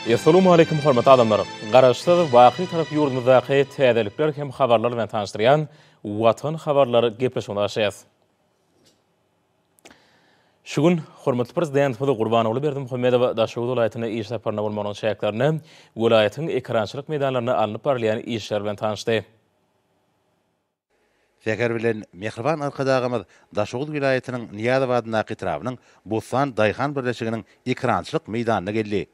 Essalawmaleýkim hormatly adamlar! Garaşsyz, baky Tarap ýurdumyzdaky täzelikler hem habarlar bilen tanyşdyrýan Watan habarlar gepleşigine başlaýas. Şu gün hormatly Prezidentimiz Gurbanguly Berdimuhamedow Daşoguz welaýatynda iş saparynda bolmagynyň çäklerinde welaýatyň ekerançylyk meýdanlarynda alnyp barylýan işler bilen tanyşdy. Säher bilen mähriban Arkadagymyz Daşoguz welaýatynyň Nyýazow adyndaky etrabynyň Bossan daýhan birleşiginiň ekerançylyk meýdanyna geldi.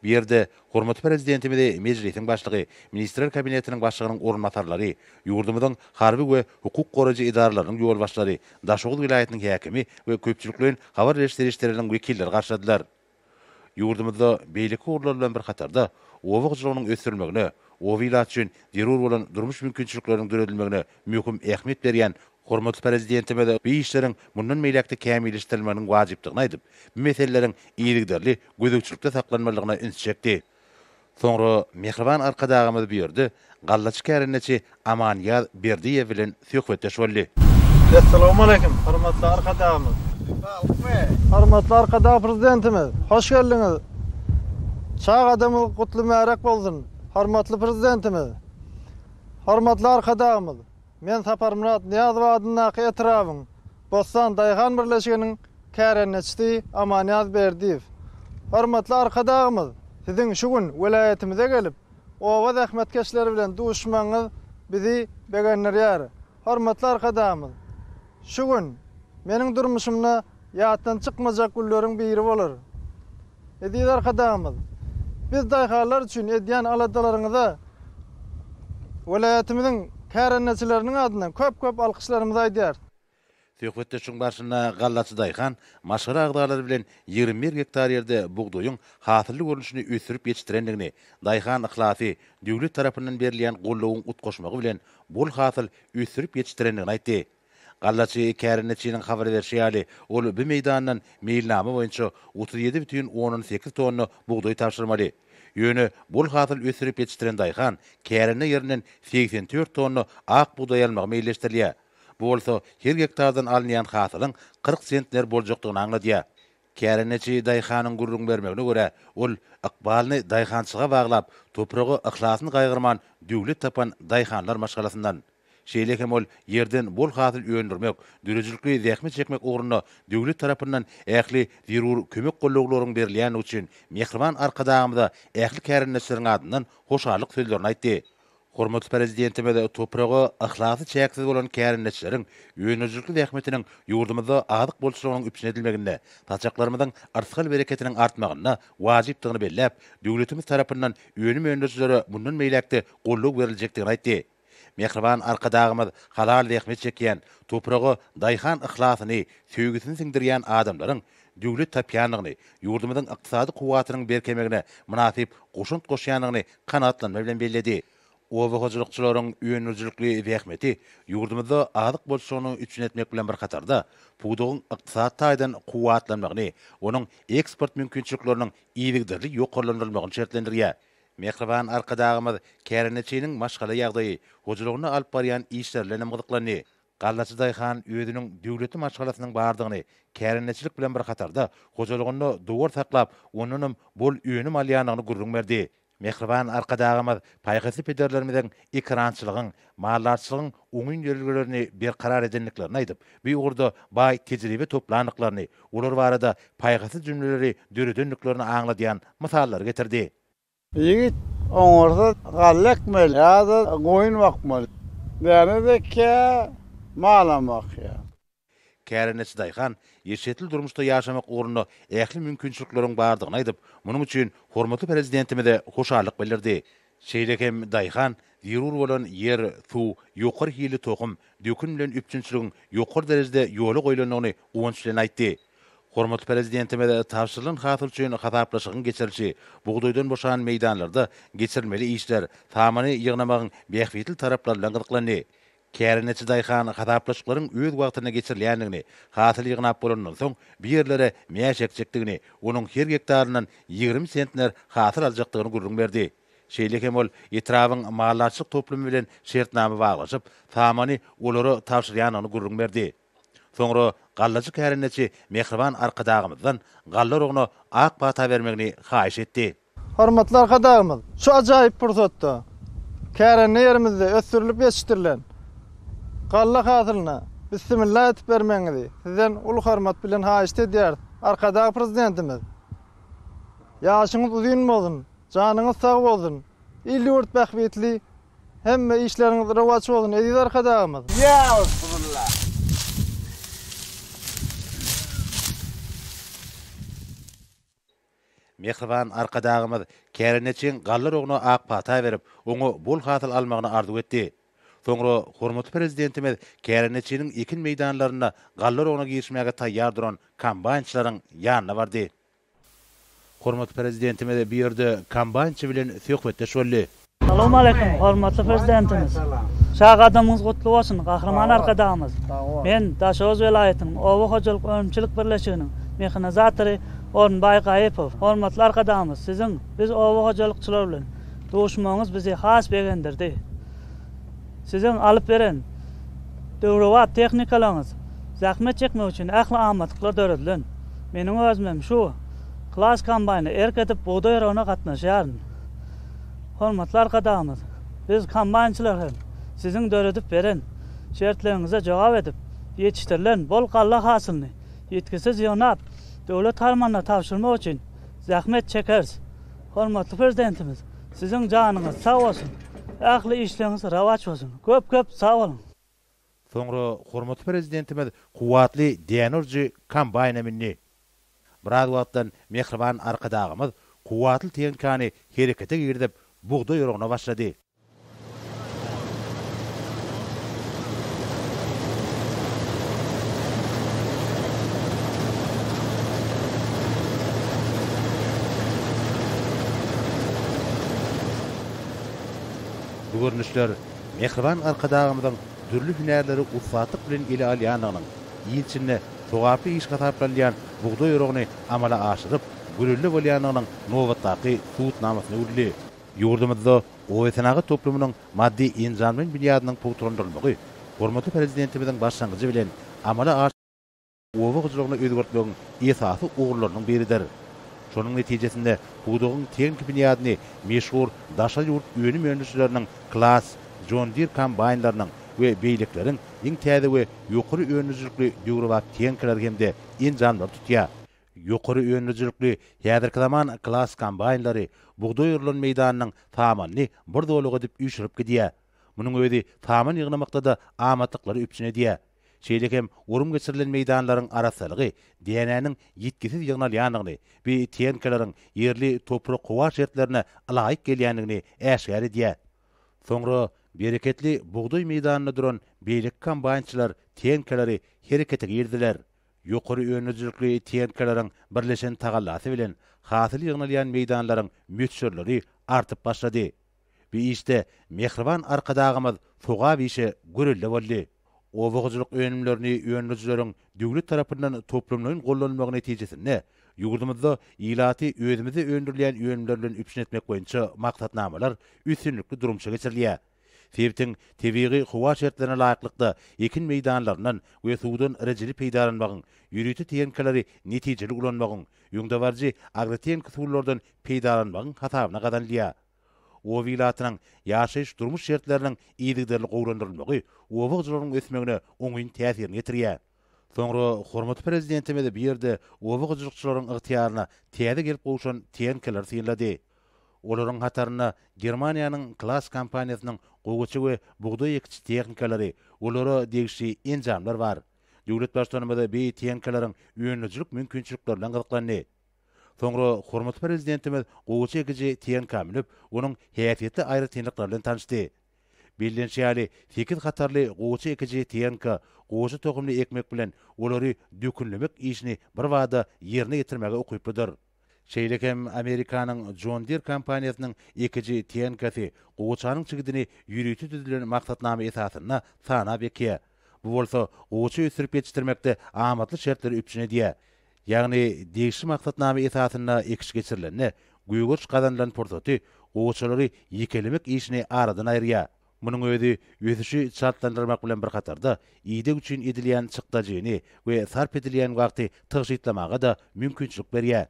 Bu ýerde hormatly Prezidentimizi Mejlisiň Başlygy, Ministrler Kabinetiniň Başlygynyň orunbasarlary, ýurdumyzyň harby we hukuk goraýjy edaralarynyň ýolbaşçylary, Daşoguz welaýatynyň häkimi we köpçülikleýin habar beriş serişdeleriniň wekilleri garşyladylar. Ýurdumyzda beýleki ugurlar bilen bir hatarda, oba hojalygynyň ösdürilmegine, oba ilaty üçin zerur bolan durmuş mümkinçilikleriniň döredilmegine möhüm ähmiýet berýän Hormatly Prezidentimiz bu işleriň mundan beýläk-de kämilleşdirilmeginiň wajypdygyny aýdyp, bu meseleleriň yzygiderli gözegçilikde saklanmalydygyna ünsi çekdi. Soňra mähriban Arkadagymyz bu ýerde gallaçy kärendeçi Amanýaz Berdiýew bilen söhbetdeş boldy. Essalawmaleýkim, hormatly Arkadagymyz! Saglykmy? Hormatly Arkadag Prezidentimiz, hoş geldiňiz! Çag adamyňyz gutly mübärek bolsun, hormatly Prezidentimiz! Hormatly Arkadagymyz, men Saparmyrat Nyýazow adyndaky etrabyň Bossan daýhan birleşiginiň kärendeçisi Amanýaz Berdiýew. Hormatly Arkadagymyz, Siziň şu gün welaýatymyza gelip, oba zähmetkeşleri bilen duşuşmagyňyz bizi begendirýär. Hormatly Arkadagymyz, şu gün meniň durmuşymda ýatdan çykmajak günleriň biri bolar. Eziz Arkadagymyz, biz daýhanlar üçin edýän aladalaryňyza welaýatymyzyň kärendeçileriniň adyndan köp-köp alkyşlarymyzy aýdýarys. Söhbetdeşligiň barşynda gallaçy daýhan maşgala agzalary bilen 21 gektar ýerde bugdaýyň hasylly görnüşini ösdürip ýetişdirendigini, daýhan yhlasy, döwlet tarapyndan berilýän goldawyň utgaşmagy bilen bol hasyl ösdürip ýetişdirendigini aýtdy. Gallaçy kärendeçiniň habar berşi ýaly, ol bu meýdandan meýilnama boýunça 37 bütin ondan sekiz tonna bugdaý tabşyrmaly. Ýöne bol hasyl ösdürip ýetişdiren daýhan kärende ýerinden 84 tonna ak bugdaý almagy meýilleşdirilýär. Bu bolsa her gektardan alynýan hasylyň 40 sentner boljakdygyny aňladýar. Kärendeçi daýhanyň gürrüň bermegine görä, ol ykbalyny daýhançylyga baglap, topraga yhlasyny gaýgyrman döwlet tapan daýhanlar maşgalasyndan. Şeýle hem ol ýerden bol hasyl öndürmek, döredijilikli zähmet çekmek ugrunda döwlet tarapyndan ähli zerur kömek-gollaglaryň berilýändigi üçin mähriban Arkadagymyza ähli kärendeçileriň adyndan hoşallyk sözlerini aýtdy. Hormatly Prezidentimiz topraga yhlasy çäksiz bolan kärendeçileriň öndürijilikli zähmetiniň ýurdumyzda azyk bolçulygynyň üpjün edilmeginde, saçaklarymyzyň yrsgal-bereketiniň artmagynda wajypdygyny belläp, döwletimiz tarapyndan önüm öndürijilere mundan beýläk-de goldaw beriljekdigini aýtdy. Mähriban Arkadagymyz halal zähmet çekýän, topraga daýhan yhlasyny, söýgüsini siňdirýän adamlaryň döwlet tapýandygyny, ýurdumyzyň ykdysady kuwwatynyň berkemegine mynasyp goşant goşýandygyny kanagatlanma bilen belledi. Oba hojalykçylaryň öndürijilikli zähmeti ýurdumyzda azyk bolçulygyny üpjün etmek bilen bir hatarda, pudagyň ykdysady taýdan kuwwatlanmagyny, onuň eksport mümkinçilikleriniň yzygiderli ýokarlandyrylmagyny şertlendirýär. Mähriban Arkadagymyz kärendeçiniň maşgala ýagdaýy, hojalygynda alyp barýan işleri bilen hem gyzyklandy. Gallaçy daýhan özüniň döwletli maşgalasynyň bardygyny, kärendeçilik bilen bir hatarda, hojalygynda dowar saklap, ondanam bol önüm alýandygyny gürrüň berdi. Mähriban Arkadagymyz paýhasly pederlerimiziň ekerançylygyň, maldarçylygyň oňyn ýörelgelerini berkarar edendiklerini aýdyp, bu ugurda baý tejribe toplandyklaryny, olar barada paýhasly jümleleri döredendiklerini aňladýan mysallary getirdi. Ýigit oňarsa galla ekmeli ýa-da goýun bakmaly. Däne-de ekýär, malam bakýar. Kärendeçi daýhan eşretli durmuşda ýaşamak ugrunda ähli mümkinçilikleriň bardygyny aýdyp, munuň üçin hormatly Prezidentimize hoşallyk bildirdi. Şeýle hem daýhan zerur bolan ýer, suw, ýokary hilli tohum, dökün bilen üpjünçiligiň ýokary derejede ýola goýlandygyny guwanç bilen aýtdy. Hormatly Prezidentimiz tabşyrylan hasyl üçin hasaplaşygyň geçirilişi, bugdaýdan boşan meýdanlarda geçirilmeli işler, samany ýygnamagyň bähbitli taraplary bilen gyzyklandy. Kärendeçi daýhan hasaplaşyklaryň öz wagtynda geçirilýändigini, hasyl ýygnap bolandan soň bu ýerlere mäş ekjekdigini, onuň her gektaryndan 20 sentner hasyl aljakdygyny gürrüň berdi. Şeýle hem ol etrabyň maldarçylyk toplumy bilen şertnama baglaşyp, samany olara tabşyrýandygyny gürrüň berdi. Soňra gallaçy kärendeçi mähriban Arkadagymyzdan galla urugyna ak pata bermegini haýyş etdi. Hormatly Arkadagymyz, şu ajaýyp pursatda kärende ýerimizde ösdürilip ýetişdirilen galla hasylyna Bissimilla edip bermegiňizi Sizden uly hormat bilen haýyşt edýäris, Arkadag Prezidentimiz! Ýaşyňyz uzyn bolsun, janyňyz sag bolsun, il-ýurt bähbitli hemme işleriňiz rowaç bolsun, eziz Arkadagymyz! Ýa Bissimilla! Mähriban Arkadagymyz kärendeçiň galla roguna ak pata berip, oňa bol hasyl almagyny arzuw etdi. Soňra hormatly Prezidentimiz kärendeçiniň ekin meýdanlarynda galla roguna girişmäge taýýar duran kombaýnçylaryň ýanyna bardy. Hormatly Prezidentimiz bu ýerde kombaýnçy bilen söhbetdeş boldy. Salowmaleýkim, hormatly Prezidentimiz! Şa gadamyňyz gutly bolsun, Gahryman Arkadagymyz! Men Daşoguz welaýatynyň Oba hojalyk önümçilik birleşiginiň mehanizatory Orunbaý Gaýypow. Hormatly Arkadagymyz, Siziň biz oba hojalykçylar bilen duşmagyňyz bizi has begendirdi. Siziň alyp beren döwrebap tehnikalaryňyz zähmet çekmek üçin ähli amatlyklar döredilen. Meniň özümem şu Klas kombaýna erk edip bugdaý oragyna gatnaşýaryn. Hormatly Arkadagymyz, biz kombaýnçylar hem Siziň döredip beren şertleriňize jogap edip, ýetişdirilen bol galla hasylyny ýitgisiz ýygnap, döwlet harmanyna tabşyrmak üçin zähmet çekeris. Hormatly Prezidentimiz, Siziň janyňyz sag bolsun, ähli işleriňiz rowaç bolsun! Köp-köp sag boluň! Soňra hormatly Prezidentimiz kuwwatly däne urujy kombaýna mündi. Biraz wagtdan mähriban Arkadagymyz kuwwatly tehnikany herekete girizip, bugdaý oragyna başlady. Bu görnüşler mähriban Arkadagymyzyň dürli hünärleri ussatlyk bilen ele alýandygynyň, il içinde sogaply iş hasaplanylýan bugdaý oragyny amala aşyryp, görelde bolýandygynyň nobatdaky subutnamasyna öwrüldi. Ýurdumyzda obasenagat toplumynyň maddy-enjamlaýyn binýadynyň pugtalandyrylmagy hormatly Prezidentimiziň başlangyjy bilen amala oba hojalygyny özgertmegiň esasy ugurlarynyň biridir. Şonuň netijesinde pudagyň tehniki binýadyny meşhur daşary ýurt önüm öndürijileriniň Claas, John Deere kombaýnlarynyň we beýlekileriň iň täze we ýokary öndürijilikli döwrebap tehnikalary hem-de enjamlary tutýar. Ýokary öndürijilikli häzirki zaman Claas kombaýnlary bugdaý orulan meýdanynyň samanyny bir zolak edip üýşürip gidýär. Munuň özi saman ýygnamakda-da amatlyklary üpjün edýär. Şeýle hem orum geçirilen meýdanlaryň arassalygy, dänäniň ýitgisiz ýygnalýandygyny, bi tehnikalaryň ýerli toprak-howa şertlerine ylaýyk gelýändigini äşgär edýär. Soňra bereketli bugdaý meýdanynda duran beýleki kombaýnçylar tehnikalary herekete girdiler. Ýokary öndürijilikli tehnikalaryň birleşen tagallasy bilen hasyl ýygnalýan meýdanlaryň möçberleri artyp başlady. Bu işde mähriban Arkadagymyz sogap işe görelde boldy. Oba hojalyk önümlerini öndürijileriň döwlet tarapyndan toplumlaýyn gollanmagy netijesinde, ýurdumyzda ilaty özümizde öndürilýän önümler bilen üpjün etmek boýunça maksatnamalar üstünlikli durmuşa geçirilýär. Sebitiň tebigy-howa şertlerine laýyklykda ekin meýdanlaryndan we suwdan rejeli peýdalanmagyň, ýörite tehnikalary netijeli ulanmagyň, öňdebaryjy agrotehniki usullardan peýdalanmagyň hasabyna gazanylýar. Oba ilatynyň ýaşaýyş-durmuş şertleriniň yzygiderli gowulandyrylmagy oba hojalygynyň ösmegine oňyn täsirini ýetirýär. Soňra hormatly Prezidentimiz bu ýerde oba hojalykçylaryň ygtyýaryna täze gelip gowşan tehnikalary synlady. Olaryň hatarynda Germaniýanyň Claas kompaniýasynyň gowaça we bugdaý ekiji tehnikalary, olara degişli enjamlar bar. Döwlet Baştutanymyz bu tehnikalaryň öndürijilik mümkinçilikleri bilen gyzyklandy. Soňra hormatly Prezidentimiz gowaça ekiji tehnika münüp, onuň häsiýetli aýratynlyklary bilen tanyşdy. Bellenişi ýaly, sekiz hatarly gowaça ekiji tehnika gowaça tohumyny ekmek bilen, olary dökünlemek işini birbada ýerine ýetirmäge ukyplydyr. Şeýle hem Amerikanyň John Deere kompaniýasynyň ekiji tehnikasy gowaçanyň çigidini ýörite düzülen maksatnama esasynda sanap ekýär. Bu bolsa gowaça ösdürip ýetişdirmekde amatly şertleri üpjün edýär. Ýagny, degişli maksatnama esasynda ekiş geçirilende, gögeriş gazanylan pursaty gowaçalary ýekelemek işini aradan aýyrýar. Munuň özi ösüşi çaltlandyrmak bilen bir hatarda, ideg üçin edilýän çykdajyny we sarp edilýän wagty tygşytlamaga-da mümkinçilik berýär.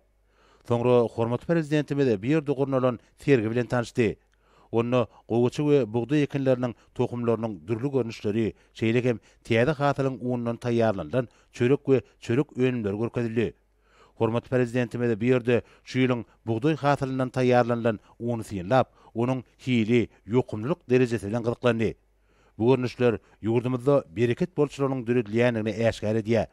Soňra hormatly Prezidentimiz bu ýerde gurnalan sergi bilen tanyşdy. Onda gowaça we bugdaý ekinleriniň tohumlarynyň dürli görnüşleri, şeýle hem täze hasylyň unundan taýýarlanylan çörek we çörek önümleri görkezildi. Hormatly Prezidentimiz bu ýerde şu ýylyň bugdaý hasylyndan taýýarlanylan uny synlap, onuň hili, ýokumlylyk derejesi bilen gyzyklandy. Bu görnüşler ýurdumyzda bereket bolçulygynyň döredilýändigini äşgär edýär.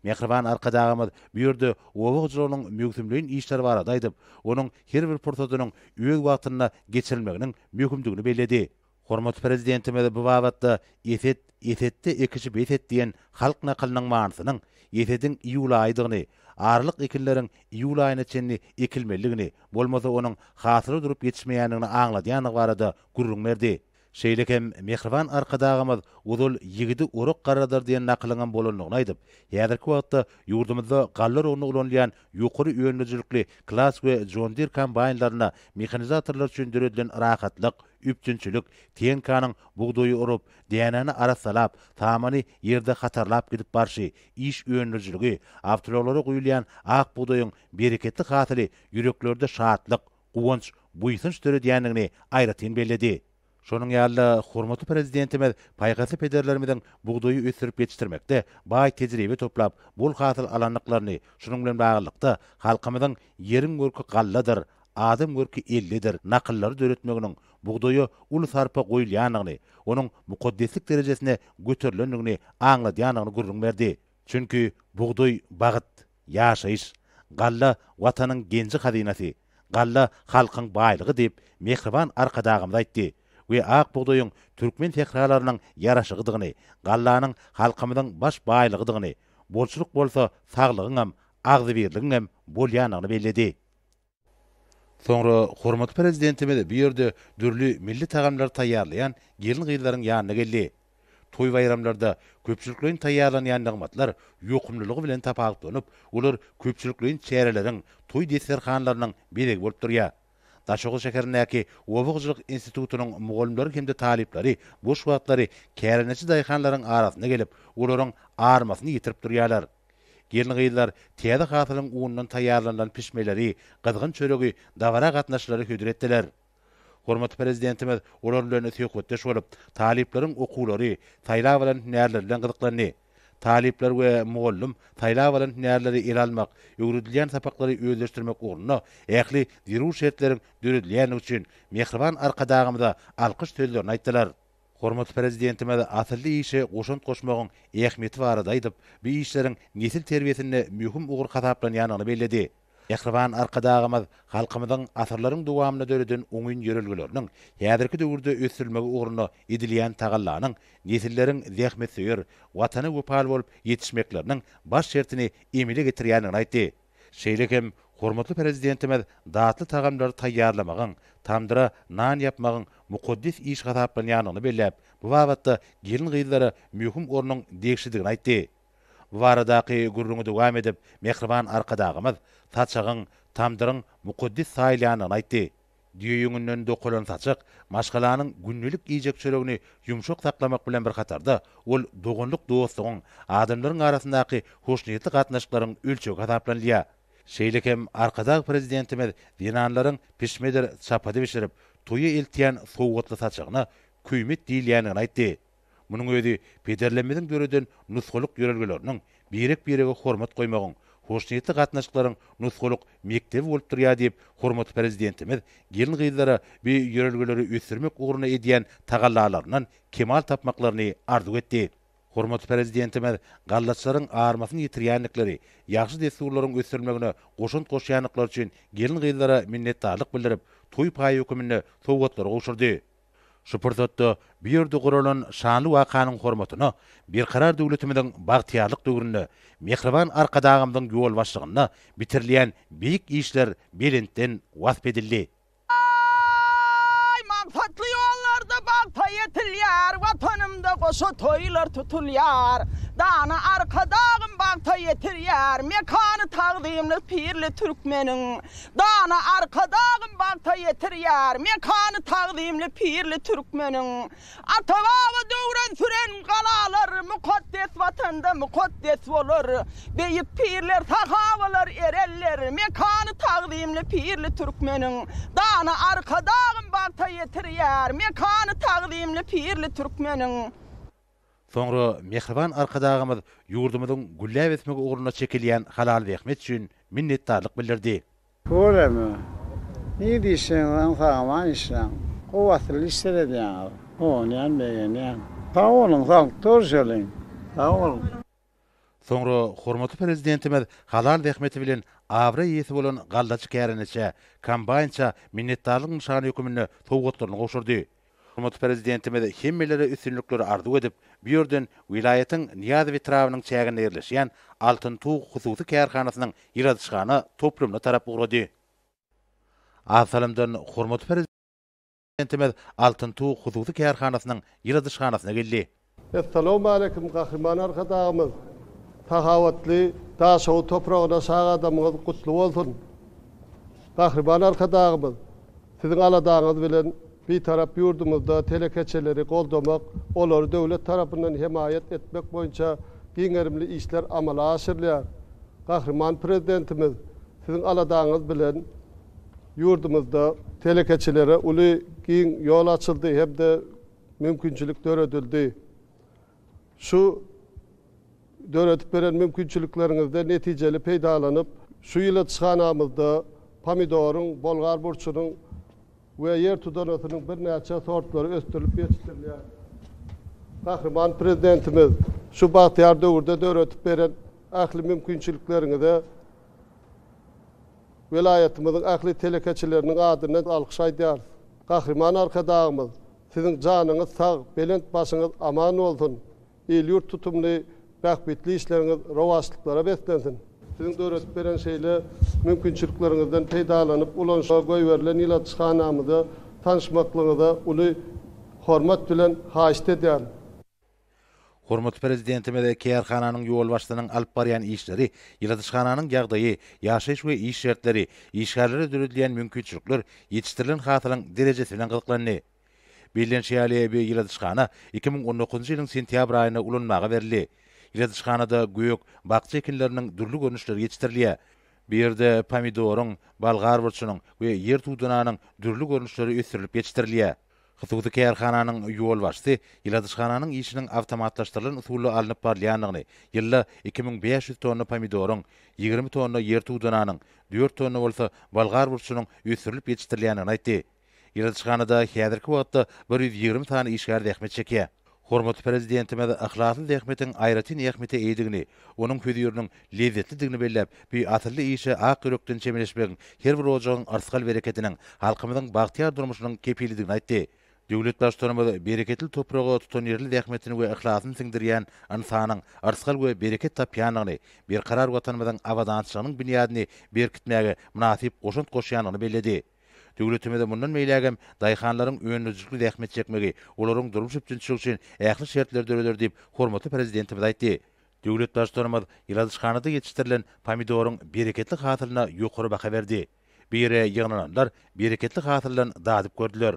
Mähriban Arkadagymyz bu ýerde oba hojalygynyň möwsümleýin işleri barada aýdyp, onuň her bir pursadynyň öz wagtynda geçirilmeginiň möhümdigini belledi. Hormatly Prezidentimiz bu babatda Eset, esetde ekişi bes et diýen halk nakylynyň manysynyň esediň iýul aýydygyny, aralyk ekinleriň iýul aýyna çenli ekilmelidigini, bolmasa onuň hasyla durup ýetişmeýändigini aňladýandygy barada gürrüň berdi. Şeýle hem mähriban Arkadagymyz Ozal ýigidi orak garradar diýen nakylyňam bolandygyny aýdyp, häzirki wagtda ýurdumyzda galla oragynda ulanylýan ýokary öndürijilikli Claas we John Deere kombaýnlarynda mehanizatorlar üçin döredilen rahatlyk, üpjünçilik, tehnikanyň bugdaýy orup, dänäni arassalap, samany ýerde hatarlap gidip barşy, iş öndürijiligi, awtoulaglara guýulýan ak bugdaýyň bereketli hasyly ýüreklerde şatlyk, guwanç, buýsanç döredýändigini aýratyn belledi. Şonuň ýaly-da, hormatly Prezidentimiz paýhasly pederlerimiziň bugdaýy ösdürip ýetişdirmekde baý tejribe toplap, bol hasyl alandyklaryny, şunuň bilen baglylykda, halkymyzyň Ýeriň görki galladyr, adam görki eldedir nakyllary döretmeginiň bugdaýa uly sarpa goýulýandygyny, onuň mukaddeslik derejesine göterilendigini aňladýandygyny gürrüň berdi. Çünki bugdaý bagt, ýaşaýyş, galla Watanyň genji-hazynasy, galla halkyň baýlygy diýip, mähriban Arkadagymyz aýtdy we ak bugdaýyň türkmen sähralarynyň ýaraşygydygyny, gallanyň halkymyzyň baş baýlygydygyny, bolçulyk bolsa saglygyňam, agzybirligiňem bolýandygyny belledi. Soňra hormatly Prezidentimiz bu ýerde dürli milli tagamlary taýýarlaýan gelin-gyzlaryň ýanyna geldi. Toý-baýramlarda köpçülikleýin taýýarlanýan nygmatlar ýokumlylygy bilen tapawutlanyp, olar köpçülikleýin çäreleriň, toý desterhanlarynyň bezegi bolup durýar. Daşoguz şäherindäki Oba hojalyk institutynyň mugallymlary hem-de talyplary boş wagtlary kärendeçi daýhanlaryň arasyna gelip, olaryň armasyny ýetirip durýarlar. Gelin-gyzlar täze hasylyň unundan taýýarlanylan pişmeleri, gyzgyn çöregi dabara gatnaşyjylara hödür etdiler. Hormatly Prezidentimiz olar bilen söhbetdeş bolup, talyplaryň okuwlary, saýlap alan hünärleri bilen gyzyklandy. Talyplar we mugallym saýlap alan hünärleri ele almak, öwredilýän sapaklary özleşdirmek ugrunda ähli zerur şertleriň döredilýändigi üçin mähriban Arkadagymyza alkyş sözlerini aýtdylar. Hormatly Prezidentimiz asylly işe goşant goşmagyň ähmiýeti barada aýdyp, bu işleriň nesil terbiýesinde möhüm ugur hasaplanýandygyny belledi. Mähriban Arkadagymyz halkymyzyň asyrlaryň dowamynda döreden oňyn ýörelgeleriniň häzirki döwürde ösdürilmegi ugrunda edilýän tagallanyň nesilleriň zähmetsöýer, Watana wepaly bolup ýetişmekleriniň baş şertini emele getirýändigini aýtdy. Şeýle hem hormatly Prezidentimiz datly tagamlary taýýarlamagyň, tamdyra nan ýapmagyň mukaddes iş hasaplanýandygyny belläp, bu babatda gelin-gyzlara möhüm ornuň degişlidigini aýtdy. Bu baradaky gürrüňi dowam edip, mähriban Arkadagymyz saçagyň, tamdyryň mukaddes saýylýandygyny aýtdy. Düýe ýüňünden dokalan saçak maşgalanyň gündelik iýjek çöregini ýumşak saklamak bilen bir hatarda, ol doganlyk-dostlugyň, adamlaryň arasyndaky hoşniýetli gatnaşyklaryň ölçegi hasaplanylýar. Şeýle hem Arkadag Prezidentimiz zenanlaryň pişmedir çapady bişirip, toýa eltýän sowgatly saçagyna köýmet diýilýändigini aýtdy. Munuň özi pederlerimiziň döreden nusgalyk ýörelgeleriniň, birek-birege hormat goýmagyň, hoşniýetli gatnaşyklaryň nusgalyk mekdebi bolup durýar diýip, hormatly Prezidentimiz gelin-gyzlara bu ýörelgeleri ösdürmek ugrunda edýän tagallalaryndan kemal tapmaklaryny arzuw etdi. Hormatly Prezidentimiz gallaçlaryň armasyny ýetirýändikleri, ýagşy dessurlaryň ösdürilmegine goşant goşýandyklary üçin gelin-gyzlara minnetdarlyk bildirip, toý paýy höküminde sowgatlary gowşurdy. Şu pursatda bu ýerde guralan şanly wakanyň hormatyna Berkarar döwletimiziň bagtyýarlyk döwründe mähriban Arkadagymyzyň ýolbaşçylygynda bitirilýän beýik işler belentden wasp edildi. Aý, maksatly ýollarda bagta ýetilýär, Watanymda goşa toýlar tutulýar. Dana Arkadagym. bagta ýetirýär, Mekany tagzymly pirli türkmeniň. Dana Arkadagym bagta ýetirýär, Mekany tagzymly pirli türkmeniň. Ata-baba döwran süren galalar Mukaddes Watanda mukaddes bolar. Beýik pirler, sahabalar, erenler, Mekany tagzymly pirli türkmeniň. Dana Arkadagym bagta ýetirýär, Mekany tagzymly pirli türkmeniň. Soňra mähriban Arkadagymyz ýurdumyzyň gülläp ösmegi ugrunda çekilýän halal zähmet üçin minnetdarlyk bildirdi. Tüweleme. Nirde işleýäňiz sag-aman işläň. Gowy asylly işler edýäňiz. Guwanýan, begenýän. Sag boluň, saglykda görüşeliň. Sag boluň. Soňra hormatly Prezidentimiz halal zähmeti bilen abraý eýesi bolan gallaçy kärendeçä, kombaýnça minnetdarlyk nyşany höküminde sowgatlaryny gowşurdy. Hormatly Prezidentimiz hemmelere üstünlikleri arzuw edip, bu ýerden welaýatyň Nyýazow etrabynyň çäginde ýerleşýän Altyn tug hususy kärhanasynyň ýyladyşhana toplumyna tarap ugrady. Az salymdan hormatly Prezidentimiz Altyn tug hususy kärhanasynyň ýyladyşhanasyna geldi. Essalawmaleýkim Gahryman Arkadagymyz! Sahawatly Daşoguz topragyna şa gadamyňyz gutly bolsun! Gahryman Arkadagymyz! Siziň aladaňyz bilen Bitarap ýurdumyzda telekeçileri goldamak, olary döwlet tarapyndan hemaýat etmek boýunça giň gerimli işler amala aşyrylýar. Gahryman Prezidentimiz, Siziň aladaňyz bilen ýurdumyzda telekeçilere uly giň ýol açyldy hem-de mümkinçilik döredildi. Şu döredip beren mümkinçilikleriňizden netijeli peýdalanyp, şu ýyladyşhanamyzda pomidoryň, bolgar burçunyň we ýer tudanasynyň birnäçe sortlary ösdürilip ýetişdirilýär. Gahryman Prezidentimiz şu bagtyýar döwürde döredip beren ähli mümkinçilikleriňize welaýatymyzyň ähli telekeçileriniň adyndan alkyş aýdýarys. Gahryman Arkadagymyz, Siziň janyňyz sag, belent başyňyz aman bolsun! Il-ýurt tutumly, bähbitli işleriňiz rowaçlyklara beslensin! Siziň döredip beren şeýle mümkinçilikleriňizden peýdalanyp ulanyşa goýberilen ýyladyşhanamyza tanyşmaklygyňyza uly hormat bilen haýyşt edýärin. Hormatly Prezidentimiz kärhananyň ýolbaşçysynyň alyp barýan işleri, ýyladyşhananyň ýagdaýy, ýaşaýyş we iş şertleri, işgärlere döredilýän mümkinçilikler, ýetişdirilen hasylyň derejesi bilen gyzyklandy. Bellenişi ýaly, bu ýyladyşhana 2019-njy ýylyň sentýabr aýynda ulanmaga berildi. Ýyladyşhanada gök, bakja ekinleriniň dürli görnüşleri ýetişdirilýär. Bu ýerde pomidoryň, bolgar burçunyň we ýer tudananyň dürli görnüşleri ösdürilip ýetişdirilýär. Hususy kärhananyň ýolbaşçysy ýyladyşhananyň işiniň awtomatlaşdyrylan usulda alnyp barylýandygyny, ýylda 2500 tonna pomidoryň, 20 tonna ýer tudananyň, dört tonna bolsa bolgar burçunyň ösdürilip ýetişdirilýändigini aýtdy. Ýyladyşhanada häzirki wagtda 120 sany işgär zähmet çekýär. Hormatly Prezidentimiz yhlasly zähmetiň aýratyn ähmiýete eýedigini, onuň höziriniň lezzetlidigini belläp, bu asylly işe ak ýürekden çemeleşmegiň her bir ojagyň yrsgal-berekediniň, halkymyzyň bagtyýar durmuşynyň kepilidigini aýtdy. Döwlet Baştutanymyz bereketli topraga tutanýerli zähmetini we yhlasyny siňdirýän ynsanyň yrsgal we bereket tapýandygyny, berkarar Watanymyzyň abadançylygynyň binýadyny berkitmäge mynasyp goşant goşýandygyny belledi. Döwletimiz mundan beýlägem daýhanlaryň öndürijilikli zähmet çekmegi, olaryň durmuş üpjünçiligi üçin ähli şertleri döreder diýip, hormatly Prezidentimiz aýtdy. Döwlet Baştutanymyz ýyladyşhanada ýetişdirilen pomidoryň bereketli hasylyna ýokary baha berdi. Bu ýere ýygnananlar bereketli hasyldan dadyp gördüler.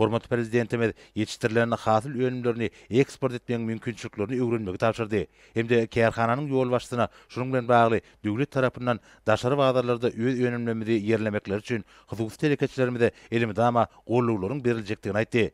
Hormatly Prezidentimiz ýetişdirilen hasyl önümlerini eksport etmegiň mümkinçiliklerini öwrenmegi tabşyrdy hem-de kärhananyň ýolbaşçysyna şunuň bilen bagly döwlet tarapyndan daşary bazarlarda öz önümlerimizi ýerlemekleri üçin hususy telekeçilerimize elmydama gollawlaryň beriljekdigini aýtdy.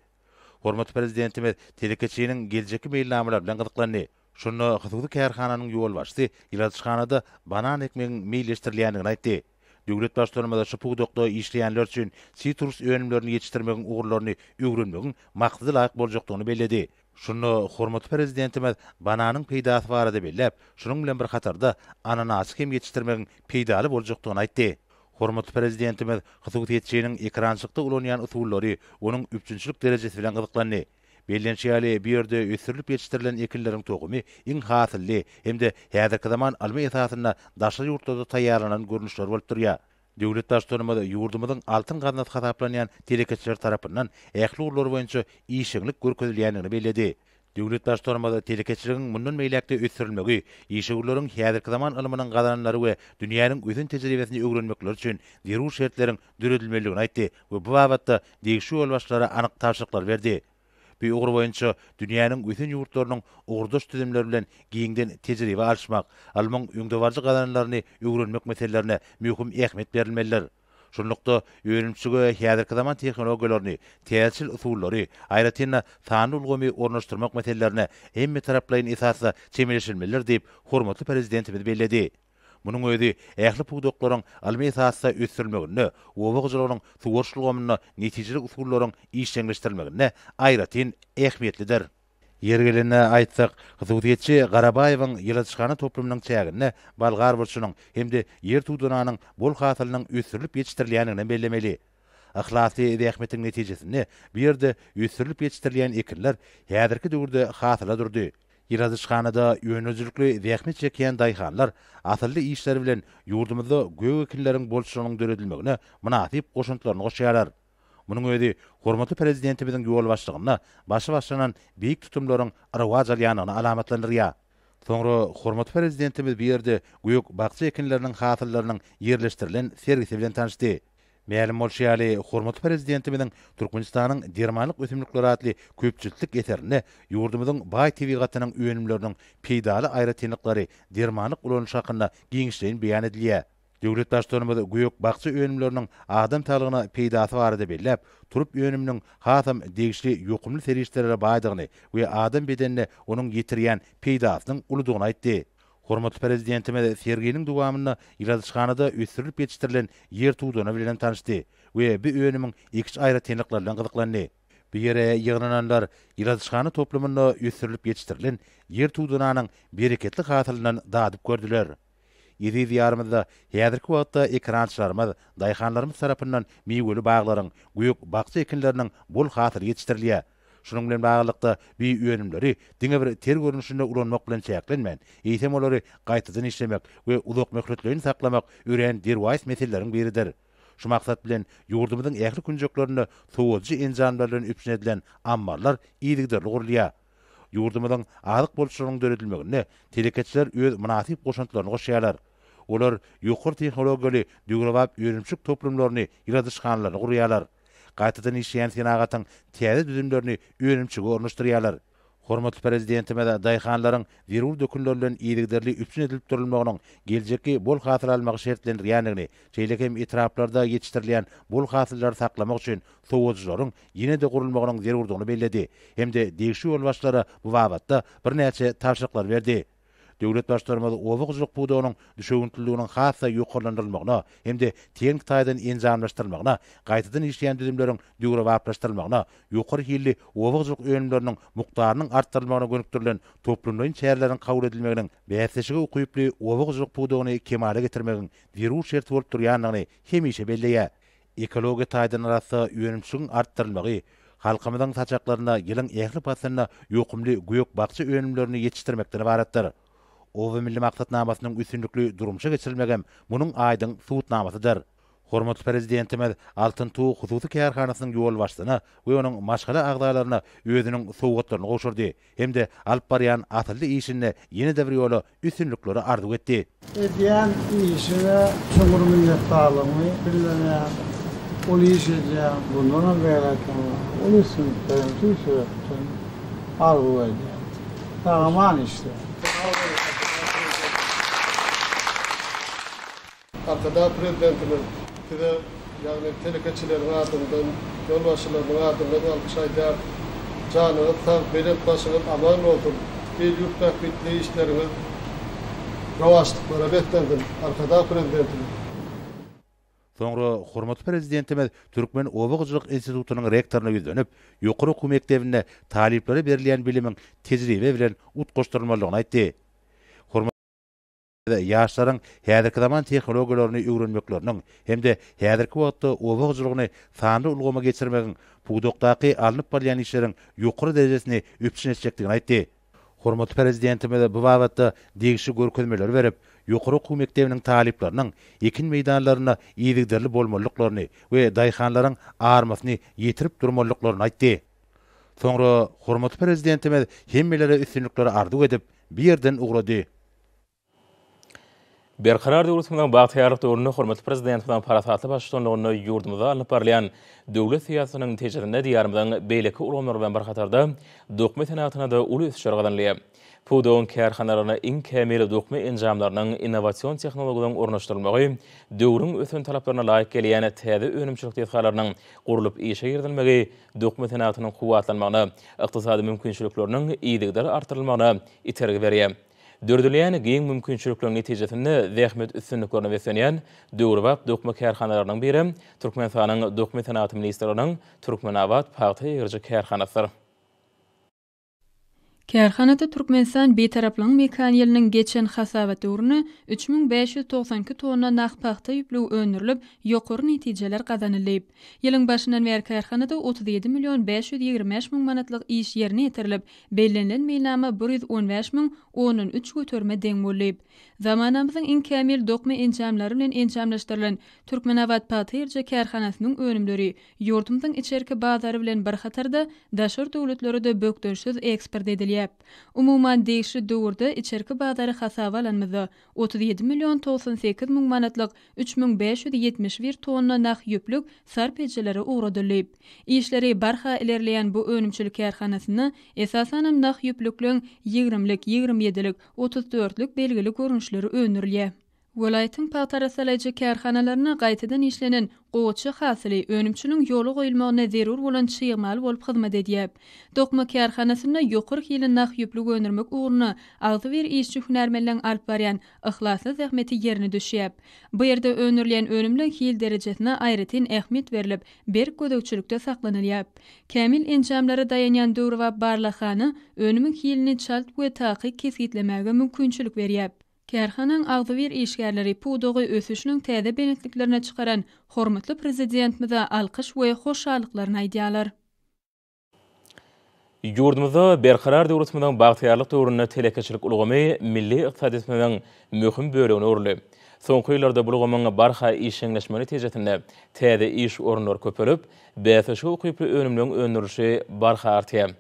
Hormatly Prezidentimiz telekeçiniň geljekki meýilnamalary bilen gyzyklandy. Şunda hususy kärhananyň ýolbaşçysy ýyladyşhanada banan ekmegiň meýilleşdirilýändigini aýtdy. Döwlet Baştutanymyz şu pudakda işleýänler üçin sitrus önümlerini ýetişdirmegiň ugurlaryny öwrenmegiň maksada laýyk boljakdygyny belledi. Şunda hormatly Prezidentimiz bananyň peýdasy barada belläp, şunuň bilen bir hatarda ananasy hem ýetişdirmegiň peýdaly boljakdygyny aýtdy. Hormatly Prezidentimiz hususyýetçiniň ekrançylykda ulanýan usullary, onuň üpjünçilik derejesi bilen gyzyklandy. Bellenişi ýaly, bu ýerde ösdürilip ýetişdirilen ekinleriň tohumy iň hasylly hem-de häzirki zaman ylmy esasynda daşary ýurtlarda taýýarlanan görnüşler bolup durýar. Döwlet Baştutanymyz ýurdumyzyň altyn gaznasy hasaplanýan telekeçiler tarapyndan ähli ugurlar boýunça işjeňlik görkezilýändigini belledi. Döwlet Baştutanymyz telekeçiligiň mundan beýläk-de ösdürilmegi, işewürleriň häzirki zaman ylmynyň gazananlary we dünýäniň ösen tejribesini öwrenmekleri üçin zerur şertleriň döredilmelidigini aýtdy we bu babatda degişli ýolbaşçylara anyk tabşyryklary berdi. Bu ugur boýunça dünýäniň ösen ýurtlarynyň ugurdaş düzümleri bilen giňden tejribe alyşmak, ylmyň öňdebaryjy gazananlaryny öwrenmek meselelerine möhüm ähmiýet berilmelidir. Şunlukda, önümçilige häzirki zaman tehnologiýalaryny, täzeçil usullary, aýratyn-da, sanly ulgamy ornaşdyrmak meselelerine hemmetaraplaýyn esasda çemeleşilmelidir diýip, hormatly Prezidentimiz belledi. Munuň özi ähli pudaklaryň ylmy esasda ösdürilmeginde, oba hojalygynyň suwaryş ulgamynda netijeli usullaryň işjeňleşdirilmeginde aýratyn ähmiýetlidir. Ýeri gelende aýtsak, hususyýetçi Garabaýewiň ýyladyşhana toplumynyň çäginde bolgar burçunyň hem-de ýer tudananyň bol hasylynyň ösdürilip ýetişdirilýändiginem bellemeli. Yhlasly zähmetiň netijesinde bu ýerde ösdürilip ýetişdirilýän ekinler häzirki döwürde hasyla durdy. Ýyladyşhanada öndürijilikli zähmet çekýän daýhanlar asylly işleri bilen ýurdumyzda gök ekinleriň bolçulygynyň döredilmegine mynasyp goşantlaryny goşýarlar. Munuň özi hormatly Prezidentimiziň ýolbaşçylygynda başy başlanan beýik tutumlaryň rowaç alýandygyny alamatlandyrýar. Soňra hormatly Prezidentimiz bu ýerde gök-bakja ekinleriniň hasyllarynyň ýerleşdirilen sergisi bilen tanyşdy. Mälim bolşy ýaly, hormatly Prezidentimiziň Türkmenistanyň dermanlyk ösümlikleri atly köp jiltlik eserinde ýurdumyzyň baý tebigatynyň önümleriniň peýdaly aýratynlyklary, dermanlyk ulanyşy hakynda giňişleýin beýan edilýär. Döwlet Baştutanymyz gök-bakja önümleriniň adam saglygyna peýdasy barada belläp, turp önüminiň hasam degişli ýokumly serişdelere baýdygyny we adam bedenine onuň ýetirýän peýdasynyň uludygyny aýtdy. Hormatly Prezidentimiz serginiň dowamynda ýyladyşhanada ösdürilip ýetişdirilen ýer tudana bilen hem tanyşdy we bu önümiň ekiş aýratynlyklary bilen gyzyklandy. Bu ýere ýygnananlar ýyladyşhana toplumynda ösdürilip ýetişdirilen ýer tudananyň bereketli hasylyndan dadyp gördüler. Eziz Diýarymyzda häzirki wagtda ekerançylarymyz, daýhanlarymyz tarapyndan miweli baglaryň, gök-bakja ekinleriniň bol hasyly ýetişdirilýär. Şunuň bilen baglylykda, bu önümleri diňe bir ter görnüşinde ulanmak bilen çäklenmän, eýsem olary gaýtadan işlemek we uzakmöhletleýin saklamak örän derwaýys meseleleriň biridir. Şu maksat bilen, ýurdumyzyň ähli künjeklerinde sowadyjy enjamlar bilen üpjün edilen ammarlar yzygiderli gurulýar. Ýurdumyzyň azyk bolçulygynyň döredilmeginde telekeçiler öz mynasyp goşantlaryny goşýarlar. Olar ýokary tehnologiýaly döwrebap önümçilik toplumlaryny, ýyladyşhanalaryny gurýarlar. Gaýtadan işleýän senagatyň täze düzümlerini önümçilige ornaşdyrýarlar. Hormatly Prezidentimiz daýhanlaryň zerur dökünler bilen yzygiderli üpjün edilip durulmagynyň geljekki bol hasyl almagy şertlendirýändigini, şeýle hem etraplarda ýetişdirilýän bol hasyllary saklamak üçin sowadyjylaryň ýene-de gurulmagynyň zerurdygyny belledi hem-de degişli ýolbaşçylara bu babatda birnäçe tabşyryklary berdi. Döwlet Baştutanymyz oba hojalyk pudagynyň düşewüntliliginiň has-da ýokarlandyrylmagyna hem-de tehniki taýdan enjamlaşdyrylmagyna, gaýtadan işleýän düzümleriň döwrebaplaşdyrylmagyna, ýokary hilli oba hojalyk önümleriniň mukdarynyň artdyrylmagyna gönükdirilen toplumlaýyn çäreleriň kabul edilmeginiň bäsleşige ukyply oba hojalyk pudagyny kemala getirmegiň zerur şerti bolup durýandygyny hemişe belleýär. Ekologiýa taýdan arassa önümçiligiň artdyrylmagy halkymyzyň saçaklarynda ýylyň ähli paslynda ýokumly gök-bakja önümlerini ýetişdirmekden ybaratdyr. Oba milli maksatnamasynyň üstünlikli durmuşa geçirilmegem munuň aýdyň subutnamasydyr. Hormatly Prezidentimiz Altyn tug hususy kärhanasynyň ýolbaşçysyna we onuň maşgala agzalaryna özüniň sowgatlaryny gowşurdy hem-de alyp barýan asylly işinde ýene-de bir ýola üstünlikleri arzuw etdi. Edýän işiňe çuňňur minnetdarlygymy bildirýän. Uly iş edýäň, mundanam beýläk hem uly üstünliklerem tüýs ýürekden arzuw edýän. Sag-aman işle! Arkadag Prezidentimiz size, ýagny telekeçileriň adyndan, ýolbaşçylarynyň adyndan alkyş aýdýarys. Janyňyz sag, belent başyňyz aman bolsun! Il-ýurt bähbitli işleriňiz rowaçlyklara beslensin, Arkadag Prezidentimiz! Soňra hormatly Prezidentimiz Türkmen oba hojalyk institutynyň rektoryna ýüzlenip, ýokary okuw mekdebinde talyplara berilýän bilimiň tejribe bilen utgaşdyrylmalydygyny aýtdy. Ýaşlaryň häzirki zaman tehnologiýalaryny öwrenmekleriniň hem-de häzirki wagtda oba hojalygyny sanly ulgama geçirmegiň pudakdaky alnyp barylýan işleriň ýokary derejesini üpjün etjekdigini aýtdy. Hormatly Prezidentimiz bu babatda degişli görkezmeleri berip, ýokary okuw mekdebiniň talyplarynyň ekin meýdanlarynda yzygiderli bolmalydyklaryny we daýhanlaryň armasyny ýetirip durmalydyklaryny aýtdy. Soňra hormatly Prezidentimiz hemmelere üstünlikleri arzuw edip, bu ýerden ugrady. Berkarar döwletimiziň bagtyýarlyk döwründe hormatly Prezidentimiziň parasatly baştutanlygynda ýurdumyzda alnyp barylýan döwlet syýasatynyň netijesinde Diýarymyzyň beýleki ulgamlary bilen bir hatarda dokma senagatynda-da uly ösüşler gazanylýar. Pudagyň kärhanalaryna iň kämil dokma enjamlarynyň, innowasion tehnologiýalaryň ornaşdyrylmagy, döwrüň ösen talaplaryna laýyk gelýän täze önümçilik desgalarynyň gurlup işe girizilmegi dokma senagatynyň kuwwatlanmagyna, ykdysady mümkinçilikleriniň yzygider artdyrylmagyna itergi berýär. Döredilýän giň mümkinçilikleriň netijesinde zähmet üstünliklerine beslenýän döwrebap dokma kärhanalarynyň biri Türkmenistanyň Dokma senagaty ministrliginiň Türkmenabat pagta egriji kärhanasydyr. Kärhanada Türkmenistan Bitaraplygyň mekany ýylynyň geçen hasabat döwründe 3592 tonna nah pagta ýüplügi öndürilip, ýokary netijeler gazanyldy. Ýylyň başyndan bäri kärhanada 37 million 525 müň manatlyk iş ýerine ýetirilip, Bellenilen meýilnama 115 müň ondan üç göterime deň boldy. Zamanamyzyň iň kämil dokma enjamlary bilen enjamlaşdyrylan Türkmenabat pagta ýerje kärhanasynyň önümleri ýurdumyzyň içerki bazary bilen bir hatarda daşary döwletlere-de bökdençsiz eksport edilýär. Umuman, degişli döwürde içerki bazary hasaba alanymyzda, 37 million 98 müň manatlyk 3571 tonna nah ýüplük sarp edijilere ugradyldy. Işleri barha ilerleýän bu önümçilik kärhanasynda esasanam nah ýüplükleň ýigrimlik, ýigrimi ýedilik, otuz dörtlük belgili görnüşleri öndürilýär. Welaýatyň pagta arassalaýjy kärhanalarynda gaýtadan işlenen gowaça hasyly önümçiligiň ýola goýulmagyna zerur bolan çig mal bolup hyzmat edýär. Dokma kärhanasynda ýokary hilli nah ýüplük öndürmek ugrunda agzybir işçi-hünärmenleň alyp barýan yhlasly zähmeti ýerine düşýär. Bu ýerde öndürilýän önümleň hil derejesine aýratyn ähmiýet berlip, berk gözegçilikde saklanylýar. Kämil enjamlara daýanýan döwrebap barlaghana önümiň hilini çalt we takyk kesgitlemäge mümkinçilik berýär. Kärhanaň agzybir işgärleri pudagy ösüşiniň täze belentliklerine çykaran hormatly Prezidentimize alkyş we hoşallyklaryny aýdýarlar. Ýurdumyzda Berkarar döwletimiziň bagtyýarlyk döwründe telekeçilik ulgamy milli ykdysadyýetimiziň möhüm bölegine öwrüldi. Soňky ýyllarda bu ulgamyň barha işjeňleşmegi netijesinde täze iş orunlary köpelip, bäsleşige ukyply önümleriň öndürilişi barha artýar.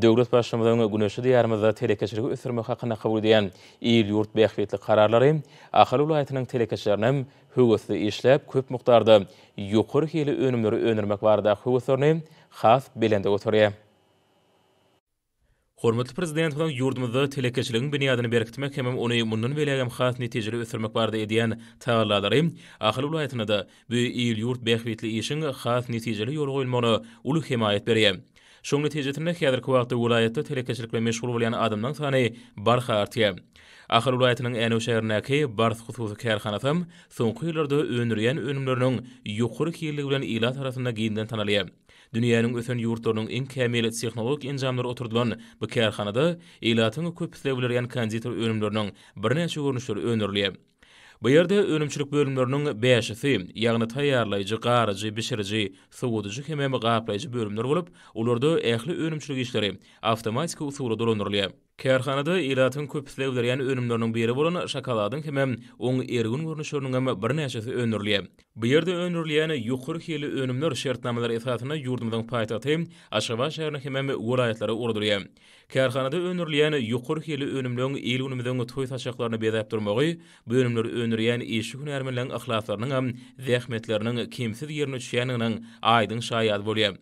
Döwlet Baştutanynyň güneşli Diýarymyzda telekeçiligi ösdürmek hakynda kabul edýän il-ýurt bähbitli kararlary Ahal welaýatynyň telekeçilerinem höwesli işläp, köp mukdarda ýokary hili önümleri öndürmek baradaky höweslerini has belende göterýär. Hormatly Prezidentimiziň ýurdumyzda telekeçiligiň binýadyny berkitmek hemem ony mundan beýlägem has netijeli ösdürmek barada edýän tagallalary Ahal welaýatynda-da bu il-ýurt bähbitli işiň has netijeli ýola goýulmagyna uly hemaýat berýär. Şoň netijesinde häzirki wagtda welaýatda telekeçilik bilen meşgul bolýan adamlaryň sany barha artýar. Ahal welaýatynyň Änew şäherindäki Bars hususy kärhanasam soňky ýyllarda öndürýän önümleriniň ýokary hilligi bilen ilat arasynda giňden tanalýar. Dünýäniň ösen ýurtlarynyň iň kämil tehnologik enjamlary oturdylan bu kärhanada ilatyň köp isleg bildirýän konditer önümleriniň birnäçe görnüşleri öndürilýär. Bu ýerde önümçilik bölümleriniň bäşisi, ýagny taýýarlaýjy, garyjy, bişiriji, sowadyjy hemem gaplaýjy bölümler bolup, olarda ähli önümçilik işleri awtomatiki usulda dolandyrylýar. Kärhanada ilatyň köp isleg bildirýän önümleriniň biri bolan şokoladyň hemem oň ergin görnüşleriniňem birnäçesi öndürilýär. Bu ýerde öndürilýän ýokary hilli önümler şertnamalar esasynda ýurdumyzyň paýtagty Aşgabat şäherine hemem welaýatlara ugradylýar. Kärhanada öndürilýän ýokary hilli önümleň il-günümiziň toý saçaklaryny bezäp durmagy bu önümleri öndürýän işçi-hünärmenleň yhlaslarynyňam, zähmetleriniň kemsiz ýerine düşýändiginiň aýdyň şaýady bolýar.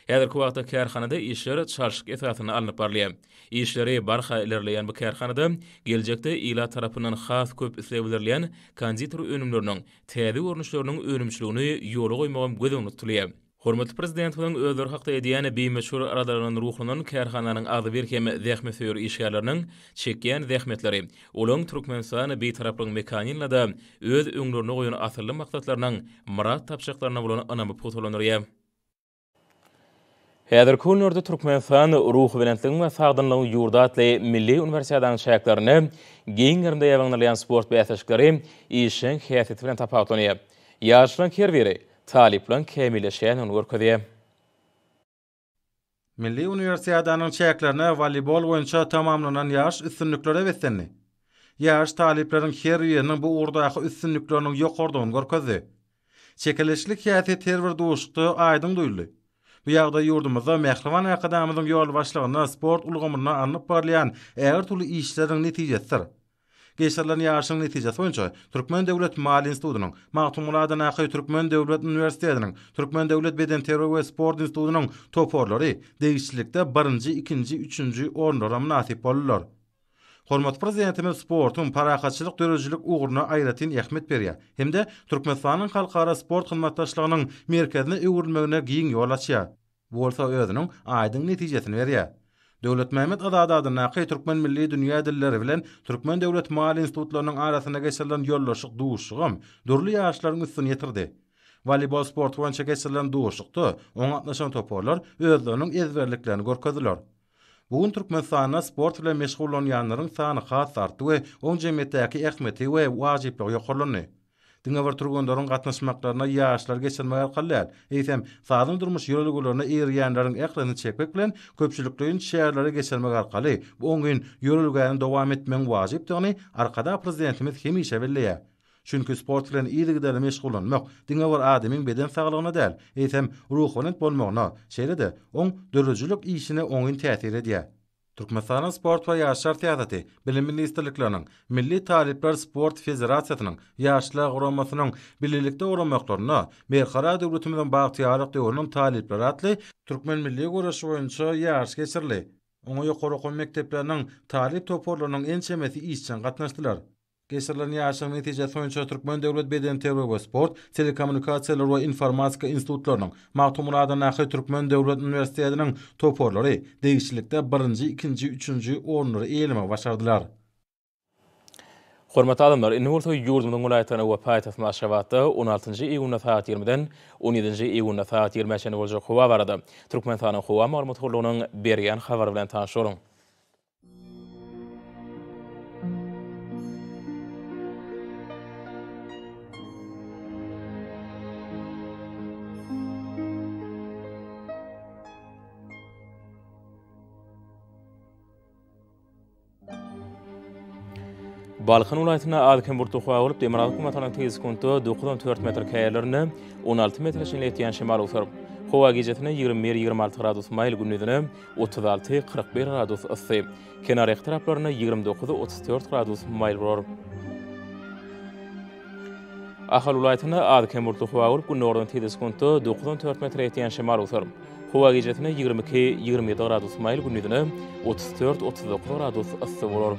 Häzirki wagtda kärhanada işler çalşyk esasynda alnyp barylýar. Işleri barha ilerleýän bu kärhanada geljekde ilat tarapyndan has köp isleg bildirilýän konditer önümleriniň täze görnüşleriniň önümçiligini ýola goýmagam göz öňünde tutulýar. Hormatly Prezidentimiziň özleri hakda edýän bimöçber aladalaryndan ruhlanan kärhananyň agzybir hem zähmetsöýer işgärleriniň çekýän zähmetleri, olaryň Türkmenistan Bitaraplygyň mekany ýylynda-da öz öňlerinde goýan asylly maksatlarynyň myrat tapjaklaryna bolan ynamy pugtalandyrýar. Häzirki günlerde Türkmenistan Ruhubelentligiň we sagdynlygyň ýurdy atly milli uniwersiadanyň çäklerinde giň gerimde ýaýbaňlanylýan sport bäsleşikleri işjeň häsiýeti bilen tapawutlanýar. Ýaşlaryň her biri talyplaryň kämilleşýändigini görkezýär. Milli uniwersiadanyň çäklerinde woleýbol boýunça tamamlanan ýaryş üstünliklere beslendi. Ýaryş talyplaryň her biriniň bu ugurdaky üstünlikleriniň ýokarydygyny görkezdi. Çekeleşikli häsiýet her bir duşuşykda aýdyň duýuldy. Bu ýagdaý ýurdumyzda mähriban Arkadagymyzyň ýolbaşçylygynda sport ulgamynda alnyp barylýan ägirt uly işleriň netijesidir. Geçirilen ýaryşyň netijesi boýunça Türkmen döwlet maliýe institutynyň, Magtymguly adyndaky Türkmen döwlet uniwersitetiniň, Türkmen döwlet bedenterbiýe we sport institutynyň toparlary degişlilikde birinji, ikinji, üçünji orunlara mynasyp boldular. Hormatly Prezidentimiz sportuň parahatçylyk döredijilik ugruna aýratyn ähmiýet berýär hem-de Türkmenistanyň halkara sport hyzmatdaşlygynyň merkezine öwrülmegine giň ýol açýar. Bu bolsa özüniň aýdyň netijesini berýär. Döwletmämmet Azady adyndaky Türkmen milli dünýä dilleri bilen Türkmen döwlet maliýe institutlarynyň arasynda geçirilen ýoldaşlyk duşuşygam dürli ýaryşlaryň üstüni ýetirdi. Woleýbol sporty boýunça geçirilen duşuşykda oňa gatnaşan toparlar özleriniň ezberliklerini görkezdiler. Bu gün Türkmenistanda sport bilen meşgullanýanlaryň sany has-da artdy we oň jemgyýetdäki ähmiýeti we wajyplygy ýokarlandy. Diňe bir türgenleriň gatnaşmaklaryna ýaryşlary geçirmek arkaly däl, eýsem, sagdyn durmuş ýörelgelerine eýerýänleriň ählisini çekmek bilen köpçülikleýin çäreleri geçirmek arkaly bu oňyn ýörelgäni dowam etmegiň wajypdygyny Arkadag Prezidentimiz hemişe belleýär. Çünki sport bilen yzygiderli meşgullanmak diňe bir adamyň beden saglygyna däl, eýsem, ruhubelent bolmagyna, şeýle-de, oň döredijilik işine oňyn täsir edýär. Türkmenistanyň Sport we ýaşlar syýasaty, Bilim ministrlikleriniň, Milli talyplar sport federasiýasynyň, Ýaşlar guramasynyň bilelikde guramaklarynda Berkarar döwletimiziň bagtyýarlyk döwrüniň talyplary atly türkmen milli göreşi boýunça ýaryş geçirildi. Oňa ýokary okuw mekdepleriniň talyp toparlarynyň ençemesi işjeň gatnaşdylar. Geçirilen ýaryşyň netijesi boýunça Türkmen döwlet bedenterbiýe we sport, telekommunikasiýalar we informatika institutlarynyň, Magtymguly adyndaky Türkmen döwlet uniwersitetiniň toparlary degişlilikde birinji, ikinji, üçünji orunlary eýelemegi başardylar. Hormatly adamlar, indi bolsa ýurdumyzyň welaýatlarynda we paýtagtymyz Aşgabatda on altynjy iýunda sagat ýigrimiden on ýedinji iýunda sagat ýigrimä çenli boljak howa barada Türkmenistanyň Howa maglumat gullugynyň berýän habary bilen tanyş boluň. Balkan welaýatynda az-kem bulutly howa bolup, demirgazyk günbatardan teý sekuntda 9-14 metr, käýerlerinde 16 metre çenli ýetýän şemal öwser. Howa gijesine 21-26 gradus maýyl, gündizine 36, 41 gradus yssy. Kenarýaka taraplarynda 29, 34 gradus maýyl bolar. Ahal welaýatynda az-kem bulutly howa bolup, gündogardan teý sekuntda 9-14 metre ýetýän şemal öwser. Howa gijesine 22, 27 gradus maýyl, gündizine 34, 39 gradus yssy bolar.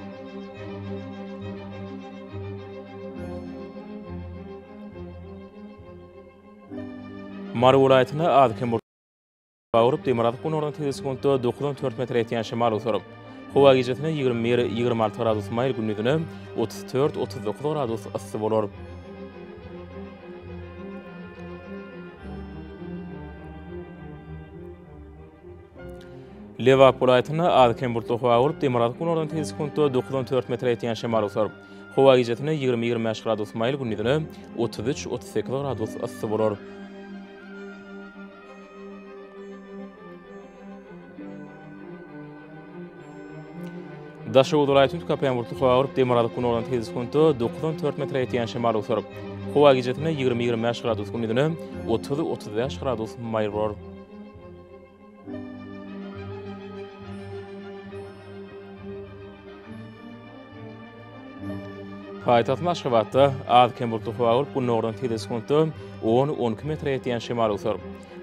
Mary welaýatynda az-kem Bagyryp, demirgazyk günordan tizligi sekuntda 9-14 metre ýetýän şemal öwser. Howa gijesine 21, 26 gradus maýyl, gündizine 34, 39 gradus yssy bolar. Lebap welaýatynda az-kem bulutly howa bolup, demirgazyk günordan tizligi sekuntda 9-14 metre ýetýän şemal öwser. Howa gijesine 20-25 gradus maýyl, gündizine 33-38 gradus yssy bolar. Daşoguz welaýatynyň tükapýan bulutly howa bolup, demirgazyk günordan tizligi sekuntda 9-14 metre ýetýän şemal öwser. Howa gijesine 20-25 gradus, gündizine 30-35 gradus maýyl bolar. Paýtagtymyz Aşgabatda az-kem bulutly howa bolup, gündogardan tizligi sekuntda on-on iki metre ýetýän şemal öwser.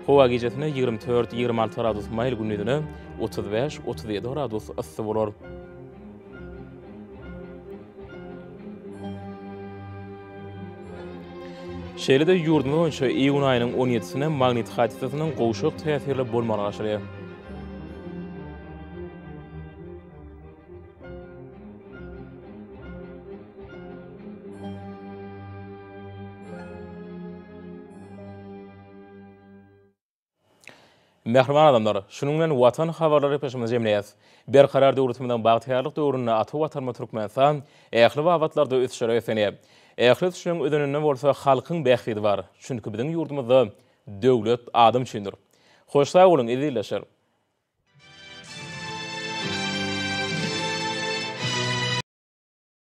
Howa gijesine 24, 26 gradus maýyl, gündizine 35, 37 gradus yssy bolar. Şeýle-de ýurdumyz boýunça iýun aýynyň on ýedisinde magnit hadysasynyň gowşak täsirli bolmagyna garaşylýar. Mähriban adamlar, şunuň bilen Watan habarlary gepleşigimizi jemleýäs. Berkarar döwletimiziň bagtyýarlyk döwründe ata Watanymyz Türkmenistan ähli babatlarda ösüşlere beslenýär. Ähli ösüşleriň özeninde bolsa halkyň bähbidi bar. Çünki biziň ýurdumyzda döwlet adam üçindir. Hoş sag boluň, eziz ildeşler!